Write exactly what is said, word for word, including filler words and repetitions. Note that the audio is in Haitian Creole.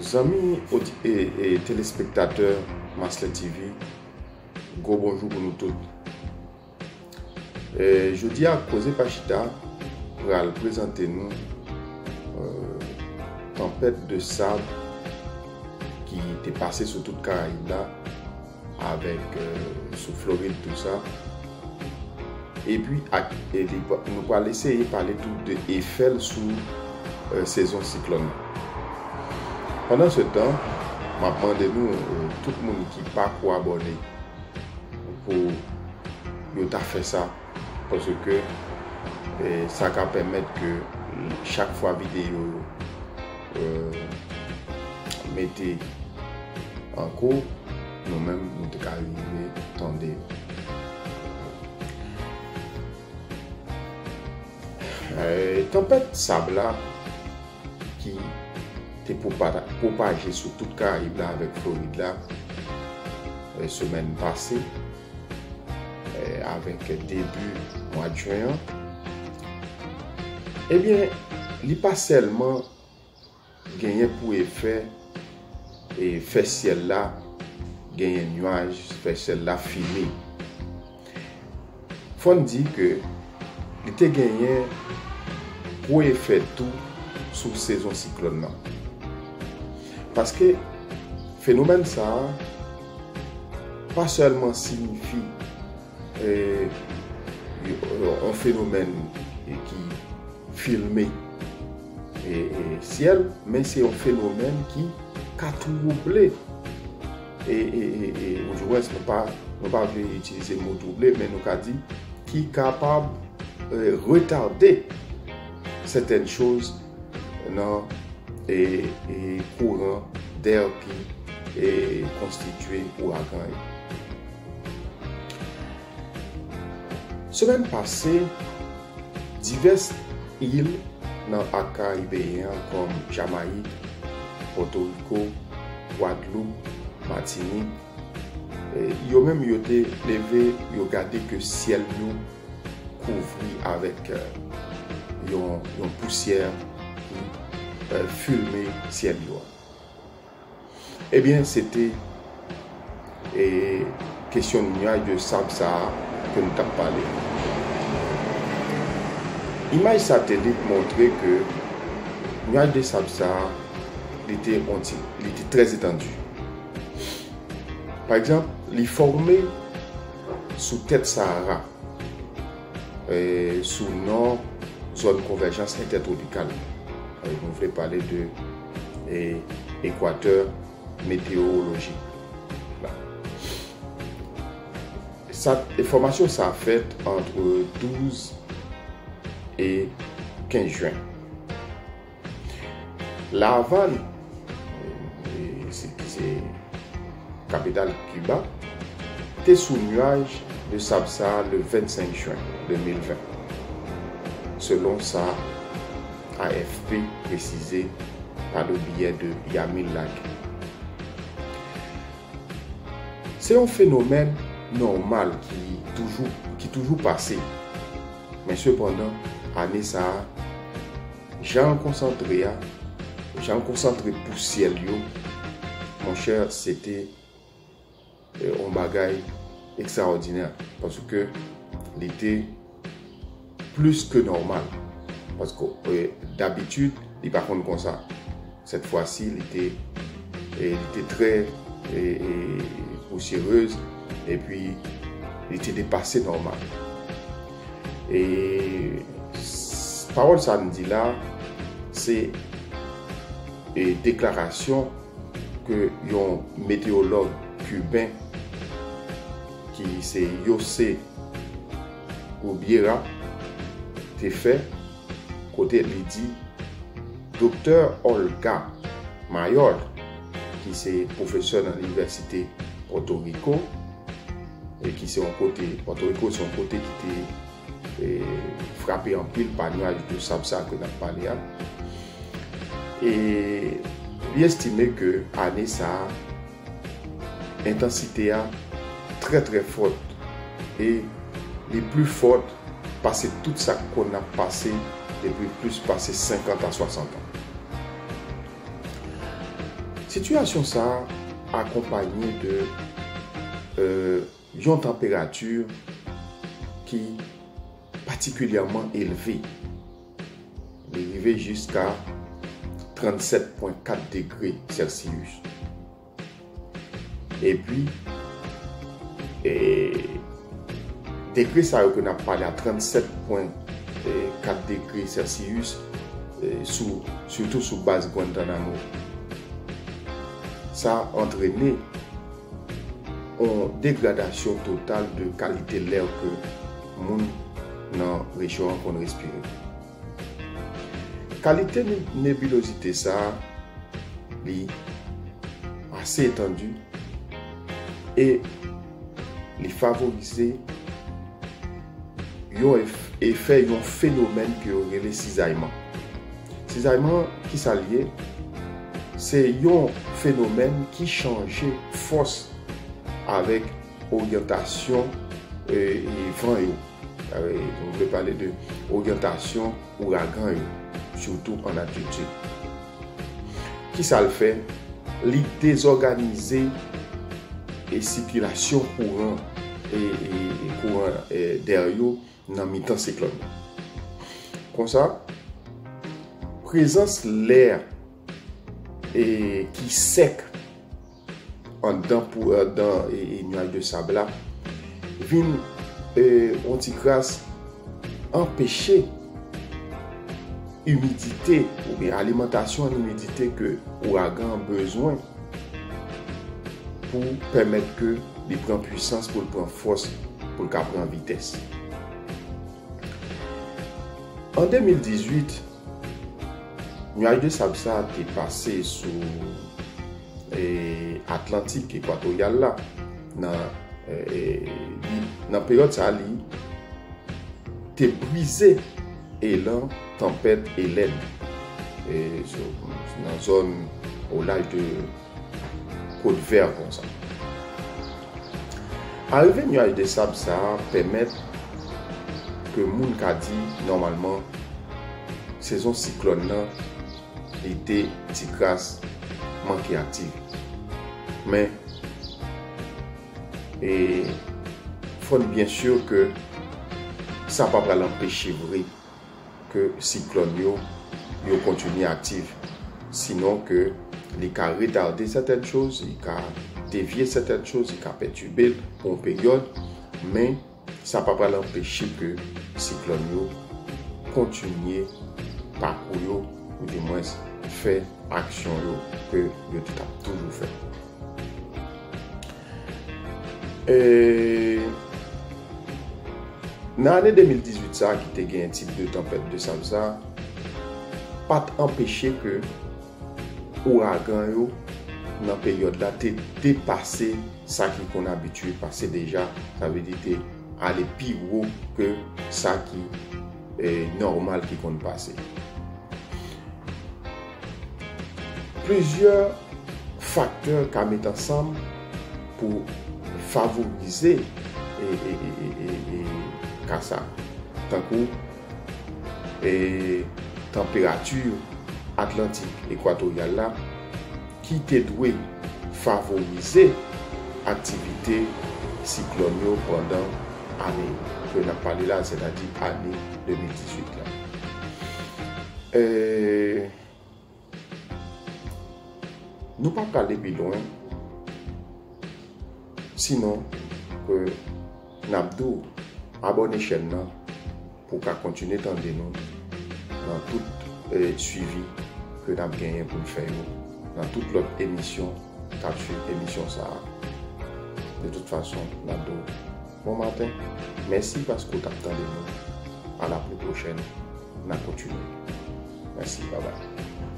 Zanmi odi- e, e telespektatè Maslè T V, gwo bonjou pou nou tout. E, jodi a, Koze pa Chita pral prezante nou, e, tanpèt de sab ki te pase sou tout Karayib la, avèk, e, sou Florid, tou sa. Epi, ak, e li pa- nou pral eseye pale tou de efè l sou, e, sezon siklòn nan. Pandan se tan, m ap mande nou, e, tout moun ki pa ko abòne, pou yo ta fè sa, paske, e, sa ka pèmèt ke chak fwa videyo yo, e, mete an kou, nou menm, nou te ka rive tande. E, tanpèt sab la ki te pwopa- pwopaje sou tout Karayib la avèk Florid la, e, semèn pase, e, avèk debi mwa jen an, ebyen, li pa sèlman genyen pou efè, e, fè syèl la genyen nyaj, fè syèl la fimen. Fò n di ke li te genyen gwo efè tou sou sezon siklòn nan. Paske fenomèn sa a pa sèlman siyifi, e, yon fenomèn, e, ki filme, e, e, syèl, men se yon fenomèn ki ka twouble, e, e, e, e, oudimwens, nou pa, nou pa vle itilize mo twouble, men nou ka di ki kapab, e, retade sètèn choz nan, e, e, kouran dè ki, e, konstitye ouragan yo. Semèn pase, divès il nan ak Karibeyen an, kòm Jamayik, Pòtoriko, Gwadloup, Matinik, e, yo menm yo te leve, yo gade ke syèl yo kouvri avèk, e, yon, yon pousyè ki, e, filme syèl yo a. Ebyen, se te, e, kesyon nyaj de sab sa a ke nou t ap pale. Imaj satelit montre ke nyaj de sab sa a, li te on ti, li te trè etandi. Pa egzanp, li fòme sou tèt Sahara, e, sou non zòn konvèjans entètwopikal. E, nou vle pale de, e, ekwatè metewolojik la. Sa, e fòmasyon sa a fèt ant douz e kenz jen. La Avàn, e, se, ki se kapital Kiba, te sou nyaj de sab sa a le vennsenk jen de mil ven, selon sa A F P presize pa le biyè de Yamil Lake. Se yon fenomèn nòmal ki toujou, ki toujou pase. Men sepandan, ane sa a, jan l konsantre a, jan l konsantre pousyè l yo, monchè, se te, e, yon bagay ekstraòdinè, paske li te plis ke nòmal. Paske, e, dabitid, li pa konn konsa. Sèt fwa si, li te, e, li te trè, e, e, pousyerez, epi li te depase nòmal. E s- pawòl sa m di la, se, e, deklarasyon ke yon metewològ kiben ki se José Rubiera te fè, kote li di, Doktè Olga Mayor, ki se pwofesè nan Linivèsite Pòtoriko, e ki se yon kote, Pòtoriko se yon kote ki te, e, frape anpil pa nyaj de sab sa ke n ap pale a. E li estime ke ane sa a, entansite a trè, trè fòt e li pli fòt pase tout sa k konn ap pase depi plis pase senkant a swasant an. Sitiyasyon sa a akonpanye de, euh, yon tanperati ki patikilyèman elve. Li rive jiska trannsèt pwen kat degre Celsius. Epi, e, degre sa yo ke n ap pale a, trannsèt pwen kat degre Celsius, e, sou, sitou sou baz Guantanamo. Sa antrene yon degradasyon total de kalite lè ke moun nan rejyon an konn respire. Kalite ne-, nebilozite sa a, li ase etandi e li favorize yon ef-, efè yon fenomèn ke yo rele sizayman. Sizayman, ki sa l ye? Se yon fenomèn ki chanje fòs avèk oryantasyon, e, e van yo. E, nou vle pale de oryantasyon ouragan yo, sitou an altitid. Ki sa l fè? Li dezòganize e sikilasyon kouran e, e, e kouran, e, dè yo nan mitan siklòn nan. Konsa, prezans lè, e, ki sèk anndan pou, anndan, e, e, nuaj de sab la vin, e, yon ti kras anpeche imidite oubyen alimantasyon an imidite ke ouragan an bezwen pou pèmèt ke li pran pwisans, pou l pran fòs, pou l ka pran vitès. An de mil dizuit, nuaj de sab sa a te pase sou, e, Atlantik Ekwatoryal la. Nan, e, e, li, nan peryòd sa a, li te brize elan tanpèt Elèn, e, so, nan zòn o laj de Kot Vè konsa. Arive nuaj de sab sa a pèmèt ke moun ka di nòmalman sezon siklòn nan li te ti kras manke aktive. Men, e, fò n byen si ke sa pa pral anpeche vre ke siklòn yo, yo kontinye aktif. Sinon ke li ka retade sètèn choz, li ka devye sètèn choz, li ka pètibe l pou yon peryòd, men sa pa pral anpeche ke siklòn yo kontinye pakou yo, oudimwens fè aksyon yo ke yo te t ap toujou fè. E, nan ane de mil dizuit sa a ki te gen tip de tanpèt de sab sa a, pa t anpeche ke ouragan yo nan peryòd la te depase sa ki konn abitye pase deja, sa vle di te ale pi wo ke sa ki, e, nòmal ki konn pase. Plizyè faktè ka met ansanm pou favorize, e, e, e, e, e, e, ka sa, tankou, e, tanperati Atlantik Ekwatoryal la, ki te dwe favorize aktivite siklòn yo pandan ane ke n ap pale la, sètadi ane de mil dizuit la. E, nou pa prale pi lwen, sinon ke n ap di w abòne chèn nan pou w ka kontinye tande nou nan tout, e, swivi ke n ap genyen pou n fè yo nan tout lòt emisyon k ap swiv emisyon sa a. De tout fason, n ap di w bon maten. Mèsi paske w t ap tande nou. A la pli pwochèn, n a kontinye. Mèsi, babay.